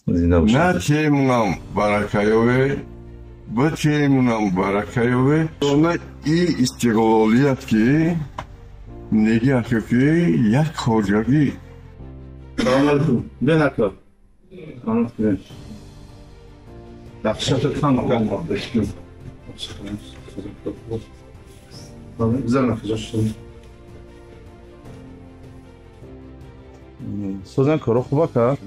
Зинда бошед. На темунам баракаёве, ба темунам баракаёве. Она и истиқлолият ки неги ки як хоҷагӣ. Салом алейкум. Бен ака. Салом алейкум. Дақшата там созан коро хуб ака?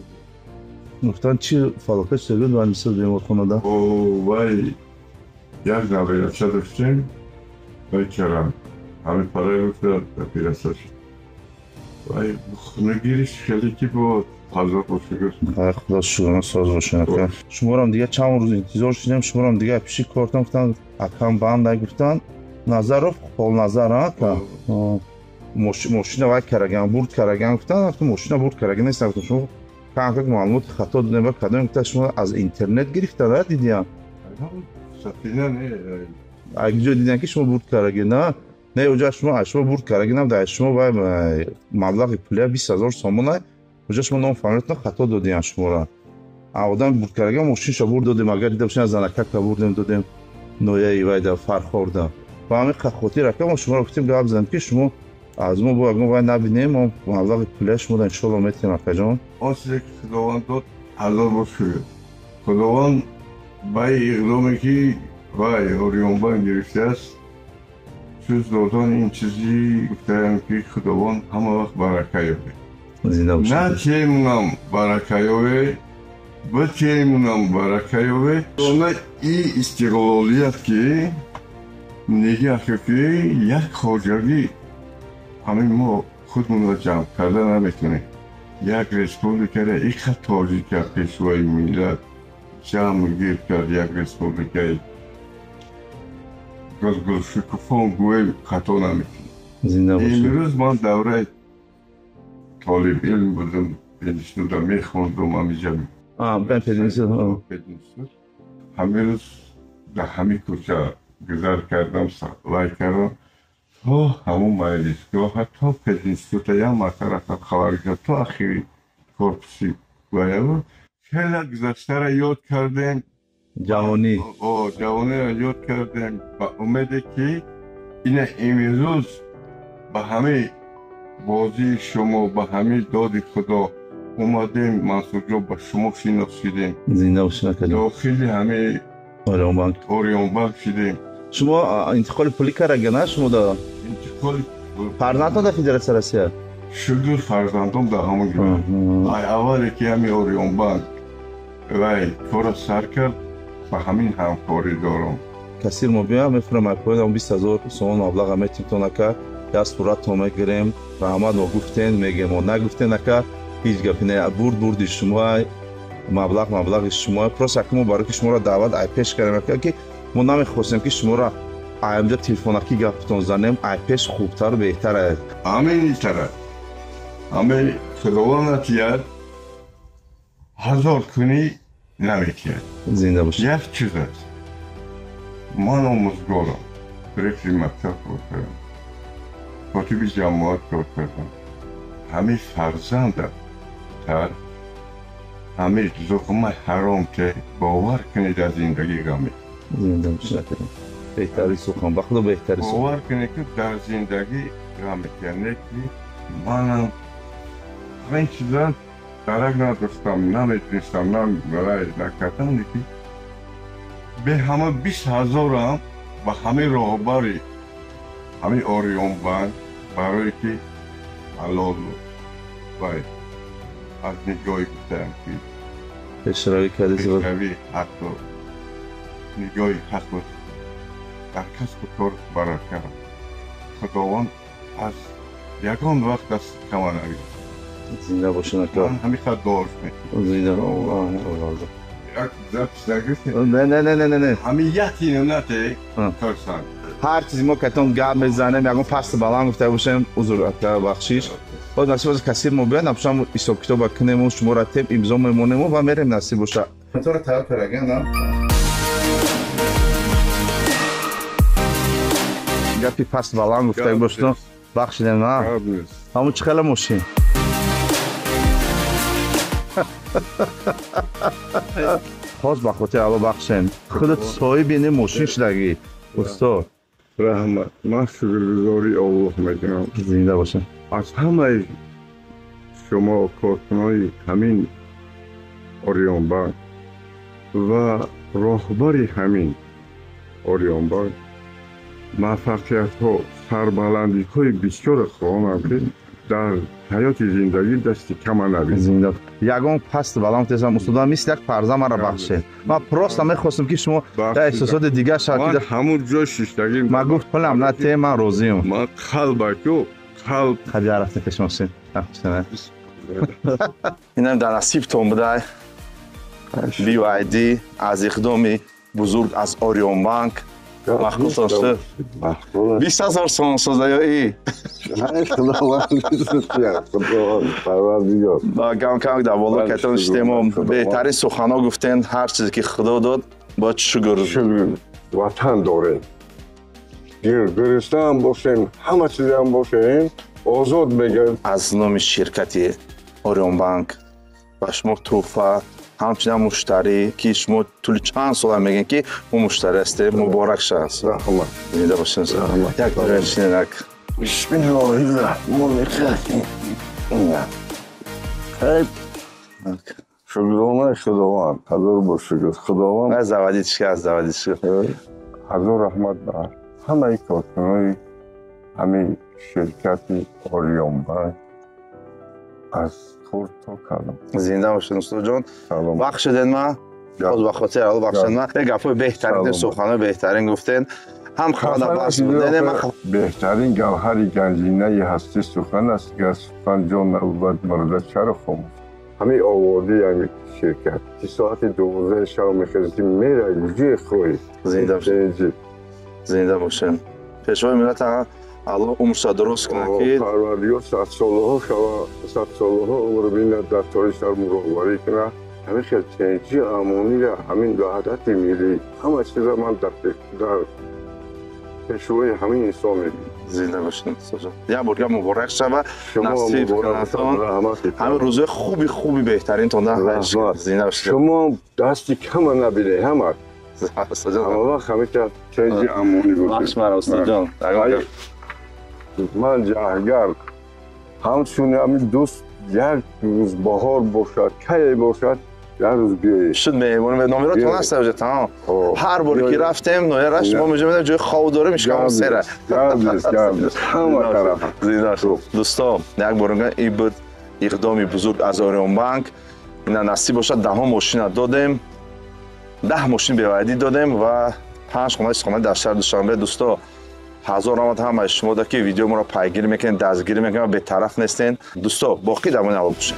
Гуфтан чи фалокат шуда буд ва мисол беморхонада? Вай як навирача доштем, вай чарам ҳамин параи операция шуд. Вай хунагириш хеле ки бо ҳазор бошугур. Худо шукрона соз бошед ака. Шуморам дига чанд рӯз интизор шудем, шуморам дига пиши кортам гуфтан акам бандай гуфтан Назаров Холназар ака. Мошина вай караган бурд караган гуфтан, мошина бурд караган нест гуфтан шумо канкак маълумоти хато додем ва кадом гуфта шумо аз интернет гирифта на дидиям. Сафина не. Аз ҷо дидам ки шумо бурд караги на? Не, оҷа шумо аз шумо бурд караги нам дар шумо вай маблағи пулия 20 000 сомон оҷа шумо ном фамилиятон хато додиям шуморо. Одам бурд карага мошинша бурд додем, агар дида бошед занакака бурдем додем нояи вай да Фархорда. Ба ҳамин хотир ака мо шуморо гуфтем гап занем ки шумо аз мо бо ягон вай набинем, мо маблағи пулия шумо иншоалло метиҳем акаҷон. Он чизе ки Худованд дод ҳазор бор шукр. Худованд ба иқдоме ки вай Ориёнбанк гирифтааст, чуз додан ин чизи гуфтаям ки Худованд ҳама вақт барака ёбе. Зинда бошед. На темунам барака ёбе, ба темунам барака ёбе. Она и истиқлолият ки неги ки як хоҷагӣ ҳамин мо худмонро ҷамъ карда наметонем. Як республикара иқа тоҷика пешвои миллат ҷамъ гир кард, як республикаи гулгулшукуфон гӯем хато намекунем. Зинда бошед. Имрӯз ман давраи толибилм будам, пединститута мехондум ҳамиҷа. Пединститут. Ҳамин рӯз дар ҳамин кӯча гузар кардам, вай кардам то ҳамун маҷлисгоҳа то пединститута як марта хабар гирифт то ахири корпуси ваяво. Хеле гузаштара ёд кардем. Ҷавонӣ. Ҷавониро ёд кардем ба умеде ки ина имрӯз ба ҳамаи бозии шумо, ба ҳамаи доди Худо омадем, Мансурҷон, ба шумо шинос шидем. Зинда бошед акаҷон. Дохили ҳамаи Ориёнбанк. Ориёнбанк шидем. Шумо интиқоли пулӣ карага на шумо да? Интиқоли фарзандон дар Федератсияи Россия? Шукр, фарзандон дар ҳамон ҷо. Ай аввале ки ҳами Ориёнбанк вай кора сар кард, ба ҳамин ҳамкорӣ дорам. Касир мо биёям мефурам ай поёнам 20 000 сомон маблаға метим ака, як суратто мегирем. Раҳмат, мо гуфтен мегем, мо нагуфтен ака ҳеҷ гапи не. Бурд бурди шумо, маблағ маблағи шумо. Просто ака мо барои ки шуморо даъват ай пеш кардем ака, ки мо намехостем ки шуморо аймҷа телефонакӣ гаптон занем, ай пеш хубтару беҳтар аст. Ҳамин тараф ҳамин Худованд натиҳад, ҳазор кунӣ наметиҳад. Зинда бошед. Як чиз аст, ман омӯзгорам, директори мактаб кор кардам, котиби ҷамоат кор кардам. Ҳамин фарзандам тар ҳамин луқмаи ҳаром ке бовар кунед аз зиндагӣ ғам. Зинда бошед. Беҳтари сухан, ба Худо беҳтари сухан. Бовар кунед ки дар зиндагӣ ғам метиҳад. Не ки манам ҳамин чиза дарак надоштам, намедонистам, накардам, лекин бе ҳама 20 000-ам ба ҳамин роҳбари ҳамин Ориёнбанк барое ки ҳалолу вай аз нигоҳи гуфтаям ки пешравӣ кардед. Пешравӣ ҳаққу нигоҳи ҳаққу дар касбу кор барака. Худованд аз ягон вақт даст кама нагирад. Зинда бошед ака. Ман ҳамин қадр дуо мекунам. Зинда. Як запись нагирифтем? Не, не, не, не, не, не. Ҳамин як минуте хурсанд. Ҳар чизи мо катон гап мезанем, ягон пасту баланд гуфта бошем, узр ака, бахшиш. Боз насиб боз касир мо биёд, напушам ҳисобкитоба кунему, шуморо теб имзо мемонему ва мерем, насиб боша. Тора тайёр караган, на? Гапи паст баланд гуфта бошед, бахшидем, на? Ҳамун чӣ хела мошин? Хоз ба хотири Алло бахшен. Худат соҳиби ин мошин шудагӣ. Устод. Раҳмат. Ман шукргузори Аллоҳ мекунам. Зинда бошед. Аз ҳамаи шумо коркунони ҳамин Ориёнбанк ва роҳбари ҳамин Ориёнбанк муваффақиятҳо, сарбаландиҳои бисёре хоҳонам, ки дар ҳаёти зиндагӣ дасти кама набинам. Зинда. Ягон паст баланд тезам устодам мисли як фарзанд маро бахшед. Ман просто мехостам ки шумо дар эҳсосоти дигар шавад. Ман ҳамун ҷо шиштагим. Ман гуфт пулам на те, ман розиам. Ман қалбаку қалб. Хабия рафтем пеш мошин. Инам дар насибтон будай. BYD аз иқдоми бузург аз Ориёнбанк. Махкултон шуд. 20 000 сомон созда ё и? Кам кам дар боло катон шидем, беҳтарин суханҳо гуфтен, ҳар чизе ки Худо дод бояд шукр. Шукр. Ватан дорем. Гиристан бошем, ҳама чизам бошем, озод мегардем. Аз номи ширкати Ориёнбанк ба шумо тӯҳфа, ҳамчунин муштарӣ ки шумо тӯли чанд сола мегӯед ки мо муштарӣ ҳастем, муборак шавад. Раҳмат. Зинда бошед. Як дақиқа шинед як. Бисмиллоҳир раҳмонир раҳим. Шукрона Худованд, ҳазор бор шукр Худованд. Аз заводичка, аз заводичка. Ҳазор раҳмат ба ҳамаи коркунони ҳамин ширкати Ориёнбанк аз хурд то калон. Зинда бошед устодҷон. Бахшиден ман, боз ба хотири Алло бахшиден ман. Як гапҳои беҳтарин, суханҳои беҳтарин гуфтен. Ҳам хона баҳс буден, ман беҳтарин гавҳари ганҷинаи ҳастӣ сухан аст, гар сухан ҷон набуд, мурда чаро хомӯш. Ҳамин оводи ҳамин ширкат ки соати 12 шаб мехезӣ, меравӣ ҷое хоҳӣ. Зинда бошед. Зинда бошед. Пешвои миллат Алло умрша дуруст кунад ки Парвардигор садсолаҳо шава, садсолаҳо умр бинад, дар тори сар муроғварӣ кунад. Ҳамин хел тинҷӣ, амонира, ҳамин ваҳдати миллӣ, ҳама чиза ман дар пешвои ҳамин инсон мебинам. Зинда бошед устодҷон. Як бор дигар муборак шава, насиб кунатон. Ҳамин рӯзҳои хуби хуби беҳтаринтон дар ҳаёт. Зинда бошед. Шумо дасти кама набинед, ҳама. Ҳама вақт ҳамин тинҷӣ, амонӣ бошед. Бахш маро устодҷон. Ман ҷаҳгар ҳамчун ҳамин дӯст як рӯз баҳор бошад, кае бошад, як рӯз биёед. Шуд меҳмон, номеротон ҳаст уже тамом. Ҳар боре ки рафтем ноя рашт, мо меҷо медем ҷои хоб дорем, ишкамон сера. Гап нест, гап нест. Ҳама тараф. Зинда бошед. Дӯсто, як бор мегӯям, ин буд иқдоми бузург аз Ориёнбанк. Ина насиб бошад, 10 мошина додем, 10 мошин BYD додем ва 5 хона истиқоматӣ дар шаҳри Душанбе. Дӯсто, ҳазор раҳмат ҳамаи шумо да ки видеои моро пайгирӣ мекунед, дастгирӣ мекунед ва бетараф нестен. Дӯсто, боқӣ дар мони Алло бошед.